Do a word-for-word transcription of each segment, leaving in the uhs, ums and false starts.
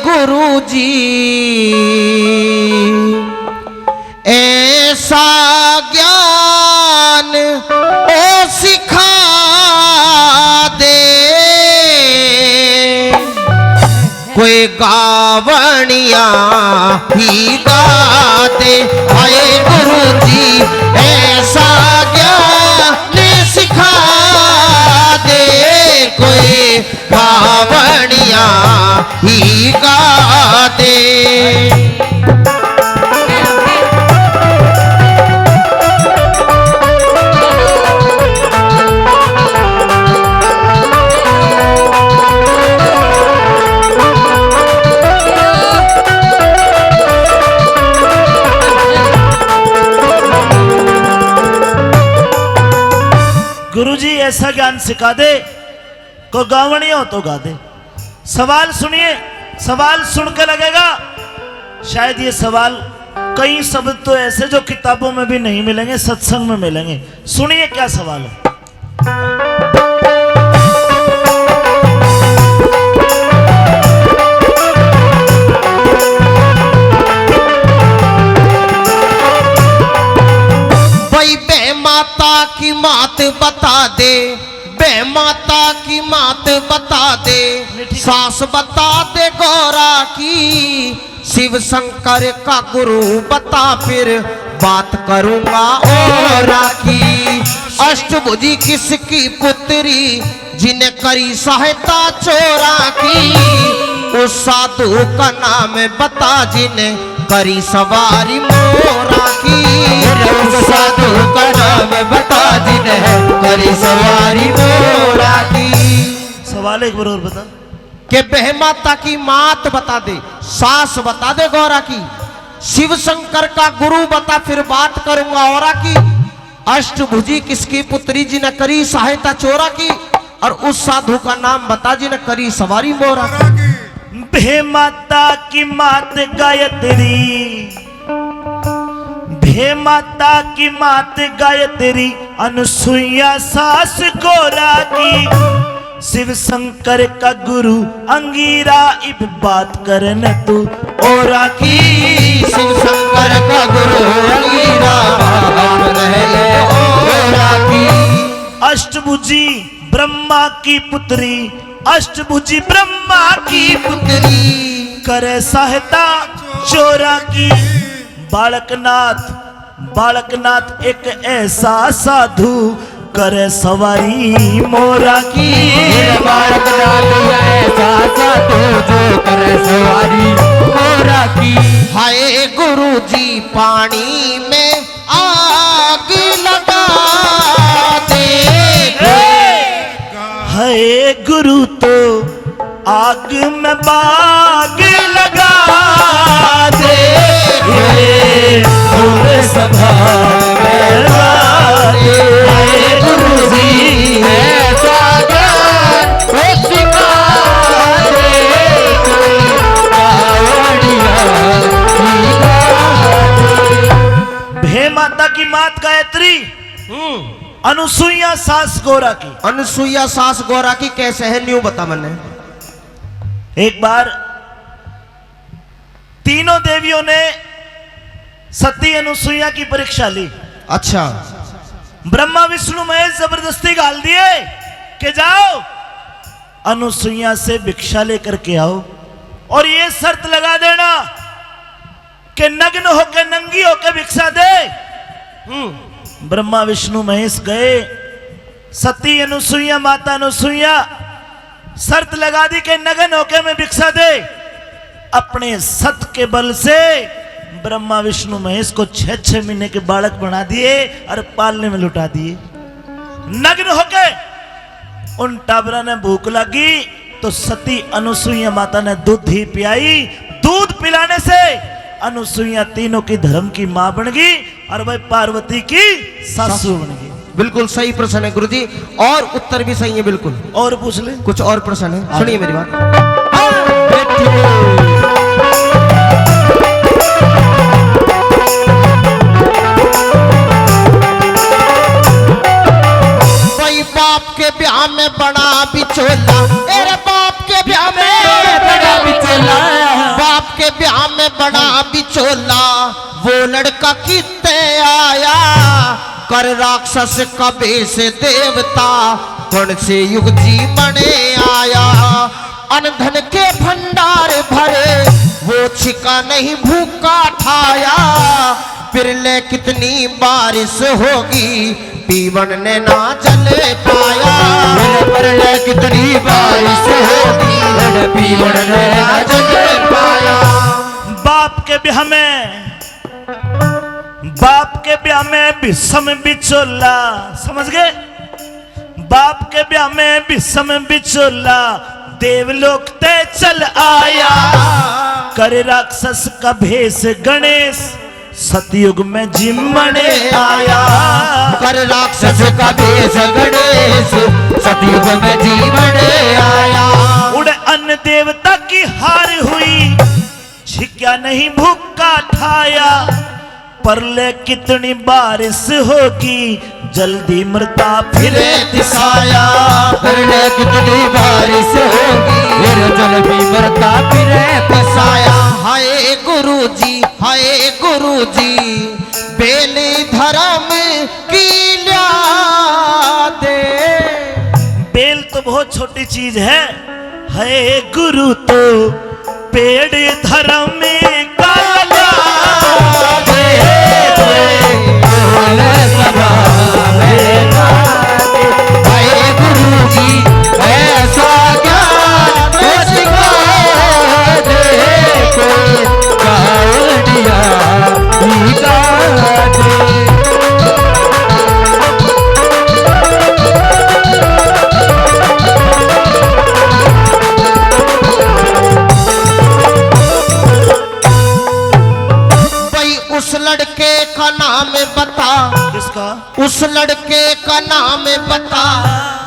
गुरु जी, ऐसा ज्ञान ओ सिखा दे, कोई गावणिया ही गा दे। हाय गुरु जी, ऐसा ज्ञान सिखा दे, कोई गावणिया ही गा दे। गुरु जी, ऐसा ज्ञान सिखा दे, को गावणी हो तो गा दे। सवाल सुनिए, सवाल सुन के लगेगा शायद ये सवाल, कई शब्द तो ऐसे जो किताबों में भी नहीं मिलेंगे, सत्संग में मिलेंगे। सुनिए क्या सवाल है। भाई बे माता की मात बता दे, बे माता की मात बता दे, मीठी। सास बता दे गौरा की, शिव शंकर का गुरु बता फिर बात करूंगा औरा की। अष्टभुजी किसकी पुत्री जिन करी सहायता चोरा की, उस साधु का नाम बता जिन करी सवारी मोरा की। उस साधु का नाम बता जिन करी सवारी मोरा की। सवाल एक बार और बता। के बे माता की मात बता दे, सास बता दे गौरा की, शिव शंकर का गुरु बता फिर बात करूंगा औरा की। अष्टभुजी किसकी पुत्री जिन करी सहायता चोरा की, और उस साधु का नाम बता जिन करी सवारी मोरा की। बे माता की मात गायत्री, बे माता की मात गायत्री, अनुसुईया सास गौरा की। शिव शंकर का गुरु अंगीरा इब बात करन तू औरा की। शिव शंकर का गुरु अंगीरा बात करन औरा की। अष्टभुजी ब्रह्मा की पुत्री, अष्टभुजी ब्रह्मा की पुत्री, करे सहायता चोरा की। बालकनाथ, बालकनाथ एक ऐसा साधु करे सवारी मोरा की। बालकनाथ ऐसा साधु जो करे सवारी मोरा की। हाय गुरु जी पानी में आग लगा दे। हाय गुरु तो आग में बाग लगा दे। और सभा में ला दे। हाय गुरु जी ऐसा ज्ञान सिखा दे। कावड़िया सिखा दे। भे माता की मात गायत्री। हम्म। अनुसुईया सास गौरा की। अनुसुईया सास गौरा की कैसे है, न्यू बता मन्ने। एक बार तीनों देवियों ने सती अनुसुईया की परीक्षा ली। अच्छा। ब्रह्मा विष्णु महेश जबरदस्ती घाल दिए कि जाओ अनुसुईया से भिक्षा लेकर के आओ और ये शर्त लगा देना कि नग्न होके, नंगी होके भिक्षा दे। हम्म। ब्रह्मा विष्णु महेश गए, सती अनुसुईया, माता अनुसुईया शर्त लगा दी कि नग्न होके मैं भिक्षा दे। अपने सत के बल से ब्रह्मा विष्णु महेश को छह छह महीने के बालक बना दिए और पालने में लुटा दिए। नग्न होके उन टाबरा ने भूख लगी तो सती अनुसुईया माता ने दूध ही पियाई। दूध पिलाने से अनुसुईया तीनों की धर्म की माँ बन गई और वह पार्वती की सासू बन गई। बिल्कुल सही प्रश्न है गुरुजी, और उत्तर भी सही है बिल्कुल। और पूछ ले। कुछ और प्रश्न है, हाँ। सुनिए मेरी बात। हाँ, बैठिए। भाई बाप के ब्याह में बड़ा बिचोला, तेरे बाप के ब्याह में बड़ा बिचोला। के ब्याह में बड़ा बिचोला, वो लड़का कित्ते आया? कर राक्षस का भेष देवता, कौन से युग जीवने आया? अन धन के भंडार भरे, वो छिका नहीं भूखा ठाया। फिर ले कितनी बारिश होगी, पीवन ने ना जल पाया। मेरे पर ले कितनी बारिश होगी, मेरे पीवन ने ना जल पाया। बाप के ब्याह में, बाप के ब्याह में भीषम बिचोला, समझ गए? बाप के ब्याह में भीषम बिचोला, देवलोक ते चल आया। कर राक्षस का भेष गणेश, सतयुग में जीमने आया। कर राक्षस का भेष गणेश, सतयुग में जीमने आया। उड़े अन्न देवता की हार हुई, छिक्या नहीं भूखा ठाया। पर ले कितनी बारिश होगी, जल्दी मरता फिरे तिसाया। पर ले कितनी बारिश होगी, फिर जल्दी मरता फिरे तिसाया। हाय गुरु जी, हाय गुरु जी, बेल धर्म की ल्या दे। बेल तो बहुत छोटी चीज है, है गुरु तो पेड़ धर्म का ल्या दे। बोल सदा मेरा, हे गुरु जी, ऐसा ज्ञान सिखा दे, कोई कावड़िया निकाल दे। भाई, उस लड़के का नाम बता। किसका? उस लड़के का नाम बता,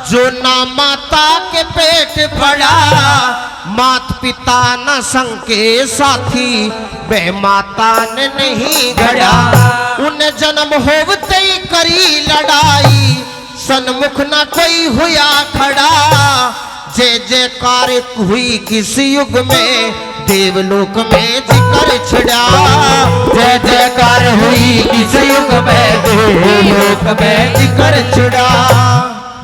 जो ना माता के पेट पड़ा। मात पिता ना संग के साथी, वह माता ने नहीं घड़ा। उन्हें जन्म होवते ही करी लड़ाई, सन्मुख ना कोई हुआ खड़ा। जय जयकार हुई किस युग में, देवलोक में जिक्र छिड़ा। जय जयकार हुई किस युग में, देवलोक में जिक्र छिड़ा।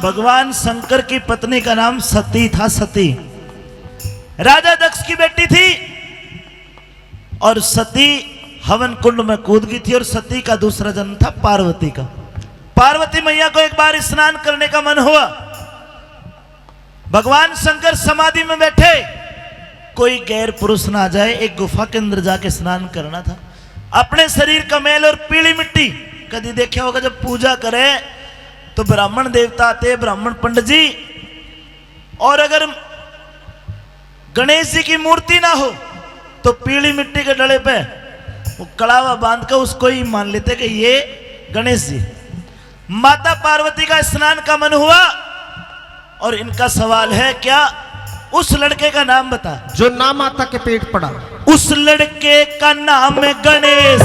भगवान शंकर की पत्नी का नाम सती था, सती राजा दक्ष की बेटी थी। और सती हवन कुंड में कूद गई थी और सती का दूसरा जन्म था पार्वती का। पार्वती मैया को एक बार स्नान करने का मन हुआ। भगवान शंकर समाधि में बैठे, कोई गैर पुरुष ना आ जाए, एक गुफा के अंदर जाके स्नान करना था। अपने शरीर का मैल और पीली मिट्टी, कदी देखा होगा जब पूजा करे तो ब्राह्मण देवता आते, ब्राह्मण पंडित जी, और अगर गणेश जी की मूर्ति ना हो तो पीली मिट्टी के डले पे वो कड़ावा बांध के उसको ही मान लेते कि ये गणेश जी। माता पार्वती का स्नान का मन हुआ और इनका सवाल है, क्या उस लड़के का नाम बता। जो ना माता के पेट पड़ा। उस लड़के का नाम गणेश।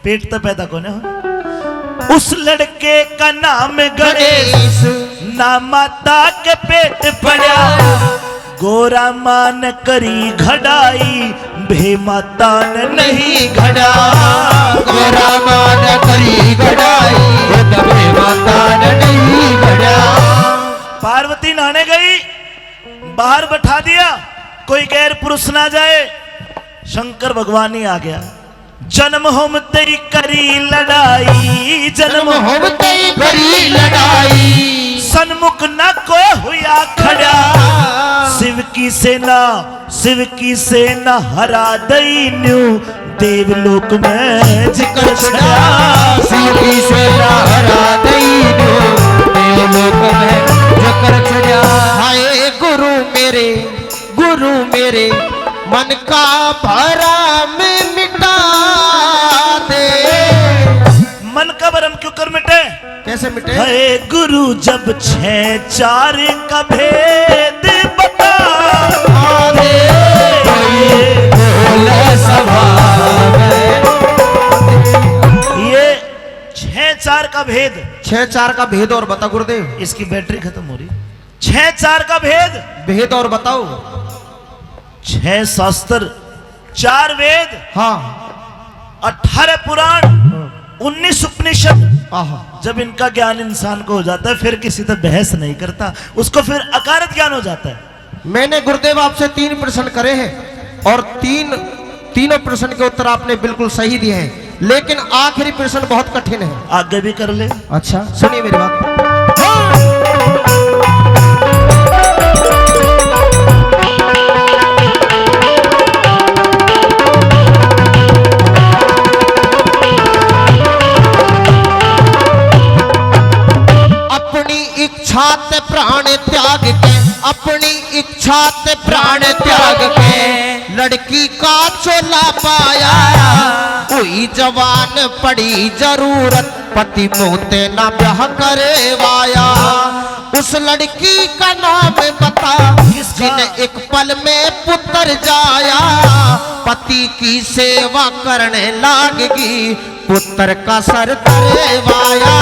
पेट तो पैदा कोने हो। उस लड़के का नाम गणेश, गणेश। ना माता के पेट पड़ा। गोरा माँ ने करी घड़ाई, भे माता ने नहीं घड़ा। गोरा माँ ने करी घड़ाई, भे माता ने नहीं घड़ा। पार्वती नहाने गई, बाहर बैठा दिया, कोई गैर पुरुष ना जाए। शंकर भगवान ही आ गया। जन्म होम तेरी करी लड़ाई, जन्म जन्म होम तेरी करी लड़ाई। सन्मुख ना कोई हुआ खड़ा। शिव की सेना, शिव की सेना हरा दई न्यू, देवलोक में जिक्र छड़ा। शिव की सेना हरा दई न्यू, देवलोक में जिक्र छड़ा। हाय गुरु मेरे, गुरु मेरे, मन का भरम मिटा दे। मन का भरम क्यों कर मिटे? कैसे मिटे? हे गुरु, जब छह चार का भेद बता दे। बोले सभा में। ये छह चार का भेद। छह चार का भेद और बता गुरुदेव। इसकी बैटरी खत्म हो रही। छह चार का भेद। भेद और बताओ। छह शास्त्र, चार वेद, हाँ। अठारह पुराण, हाँ। उन्नीस उपनिषद। आहा। जब इनका ज्ञान इंसान को हो जाता है, फिर किसी से बहस नहीं करता, उसको फिर अकारथ ज्ञान हो जाता है। मैंने गुरुदेव आपसे तीन प्रश्न करे हैं और तीन, तीनों प्रश्न के उत्तर आपने बिल्कुल सही दिए हैं, लेकिन आखिरी प्रश्न बहुत कठिन है। आगे भी कर ले। अच्छा, सुनिए मेरी बात। अपनी इच्छा ते प्राण त्याग के, अपनी इच्छा ते प्राण त्याग के लड़की का चोला पाया। हुई जवान पड़ी जरूरत, पति मोह ते ना ब्याह करवाया। उस लड़की का नाम बता, किसका? जिन एक पल में पुत्र जाया। पति की सेवा करने लागगी, पुत्र का सर तरवाया।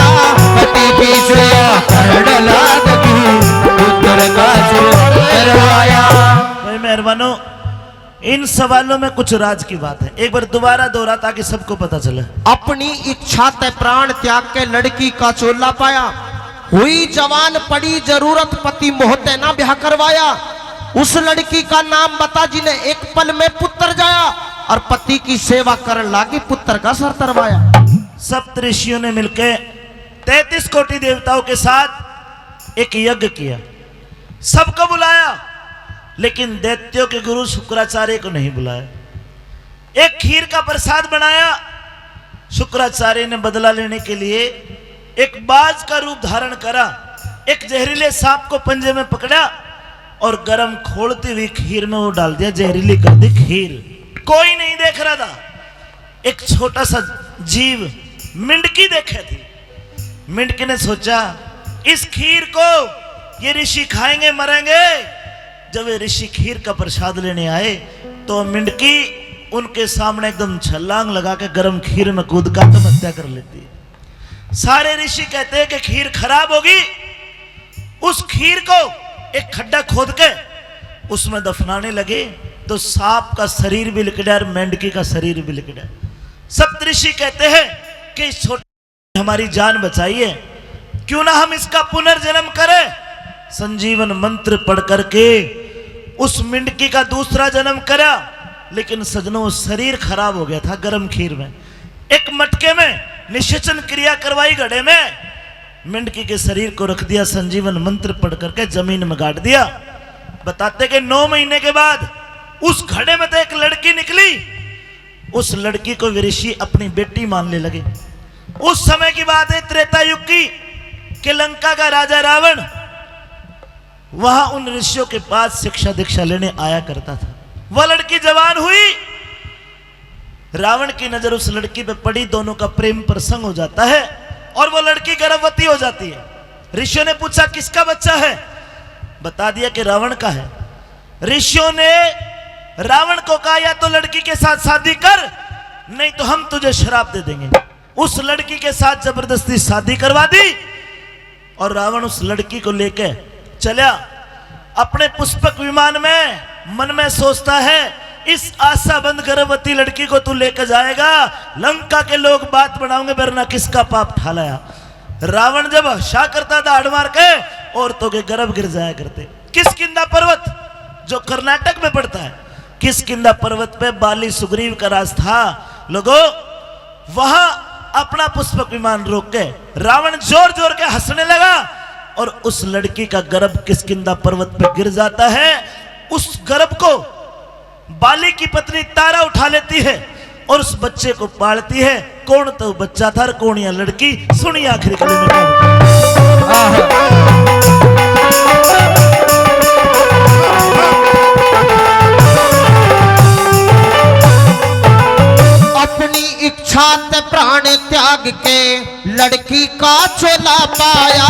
पति की सेवा करने लागगी, पुत्र का सर तरवाया। भाई मेहरबानो, इन सवालों में कुछ राज की बात है, एक बार दोबारा दोहरा ताकि सबको पता चले। अपनी इच्छा ते प्राण त्याग के लड़की का चोला पाया। हुई जवान पड़ी जरूरत, पति मोह ते ना ब्याह करवाया। उस लड़की का नाम बता जिन्हें एक पल में पुत्र जाया, और पति की सेवा करन लागी, पुत्र का सर तरवाया। सप्त ऋषियों ने मिलके तैंतीस कोटि देवताओं के साथ एक यज्ञ किया, सबको बुलाया, लेकिन दैत्यों के गुरु शुक्राचार्य को नहीं बुलाया। एक खीर का प्रसाद बनाया, शुक्राचार्य ने बदला लेने के लिए एक बाज का रूप धारण करा, एक जहरीले सांप को पंजे में पकड़ा और गरम खोलती हुई खीर में वो डाल दिया, जहरीली कर दी खीर। कोई नहीं देख रहा था, एक छोटा सा जीव मिंडकी देखे थी। मिंडकी ने सोचा, इस खीर को ये ऋषि खाएंगे, मरेंगे। जब ये ऋषि खीर का प्रसाद लेने आए तो मिंडकी उनके सामने एकदम छलांग लगा के गर्म खीर में कूद के आत्महत्या कर लेती है। सारे ऋषि कहते हैं कि खीर खराब होगी। उस खीर को एक खड्डा खोद के उसमें दफनाने लगे तो सांप का शरीर भी लिकड़ा और मेंढकी का शरीर भी लिकड़ा। सप्तऋषि कहते हैं कि इस छोटे हमारी जान बचाई है, क्यों ना हम इसका पुनर्जन्म करें। संजीवन मंत्र पढ़ करके उस मिंडकी का दूसरा जन्म करा, लेकिन सजनों, शरीर खराब हो गया था गर्म खीर में। एक मटके में निषेचन क्रिया करवाई, घड़े में मिंडकी के शरीर को रख दिया, संजीवन मंत्र पढ़ करके जमीन में गाड़ दिया। बताते कि नौ महीने के बाद उस घड़े में तो एक लड़की निकली, उस लड़की को वे ऋषि अपनी बेटी मानने लगे। उस समय की बात है, त्रेता युग की, कि लंका का राजा रावण वहां उन ऋषियों के पास शिक्षा दीक्षा लेने आया करता था। वह लड़की जवान हुई, रावण की नजर उस लड़की पे पड़ी, दोनों का प्रेम प्रसंग हो जाता है और वो लड़की गर्भवती हो जाती है। ऋषियों ने पूछा, किसका बच्चा है? बता दिया कि रावण का है। ऋषियों ने रावण को कहा, या तो लड़की के साथ शादी कर, नहीं तो हम तुझे श्राप दे देंगे। उस लड़की के साथ जबरदस्ती शादी करवा दी और रावण उस लड़की को लेके चला अपने पुष्पक विमान में। मन में सोचता है, इस आशाबंद गर्भवती लड़की को तू लेकर जाएगा, लंका के लोग बात बनाओगे, वरना किसका पाप ठा लाया। रावण जब हंसा करता था हाड़ मार के, औरतों के गर्भ गिर जाया करते। किष्किंधा पर्वत जो कर्नाटक में पड़ता है, किष्किंधा पर्वत पे बाली सुग्रीव का राज था। लोगो, वहां अपना पुष्पक विमान रोक के रावण जोर जोर के हंसने लगा और उस लड़की का गर्भ किष्किंधा पर्वत पे गिर जाता है। उस गर्भ को बाली की पत्नी तारा उठा लेती है और उस बच्चे को पालती है। कौन तो बच्चा था और कौन या लड़की, सुनिए आखिरी कली में क्या होता है। आहा। अपनी इच्छा ते प्राण त्याग के लड़की का चोला पाया।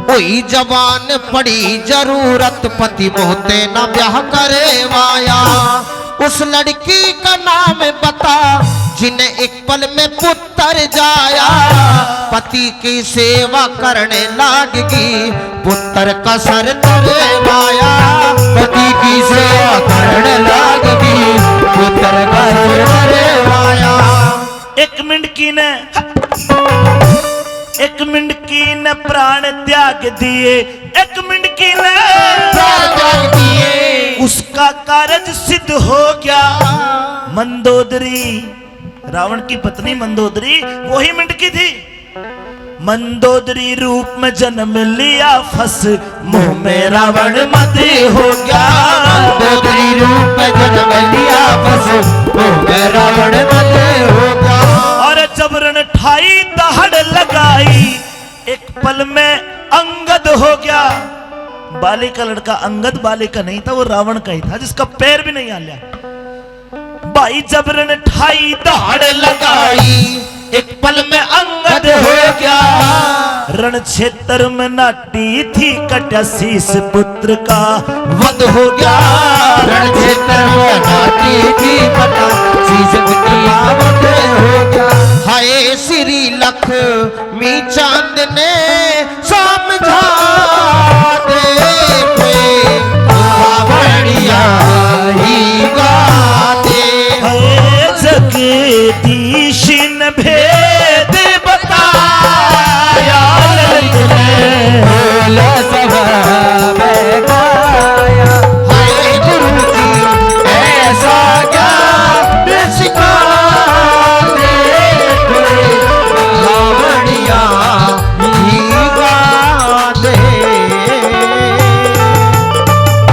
हुई जवान पड़ी जरूरत, पति मोह ते ना ब्याह करवाया। उस लड़की का नाम बता जिन्हें एक पल में पुत्र जाया। पति की सेवा करने लागगी, पुत्र का सर तरवाया। पति की सेवा करने लाग दिए एक मिनकी ने, चार चांद दिए। उसका कारज सिद्ध हो गया। मंदोदरी, रावण की पत्नी मंदोदरी, वही मिनकी थी। मंदोदरी रूप में जन्म लिया फंस, मुंह में रावण मद हो गया। मंदोदरी रूप में जन्म लिया फंस, मुंह में रावण मद हो गया। और जब रण ठाई दहाड़ लगाई, एक पल में अंगद हो गया। बाली का लड़का अंगद बाली का नहीं था, वो रावण का ही था, जिसका पैर भी नहीं हाल्या। भाई जब रण ठाई दहाड़ लगाई, एक पल में अंगद हो गया। रण क्षेत्र में नाटी थी, कटा शीश पुत्र का वध हो गया। रण क्षेत्र में नाटी थी, कटा शीश पुत्र का वध हो गया। हाय श्री लख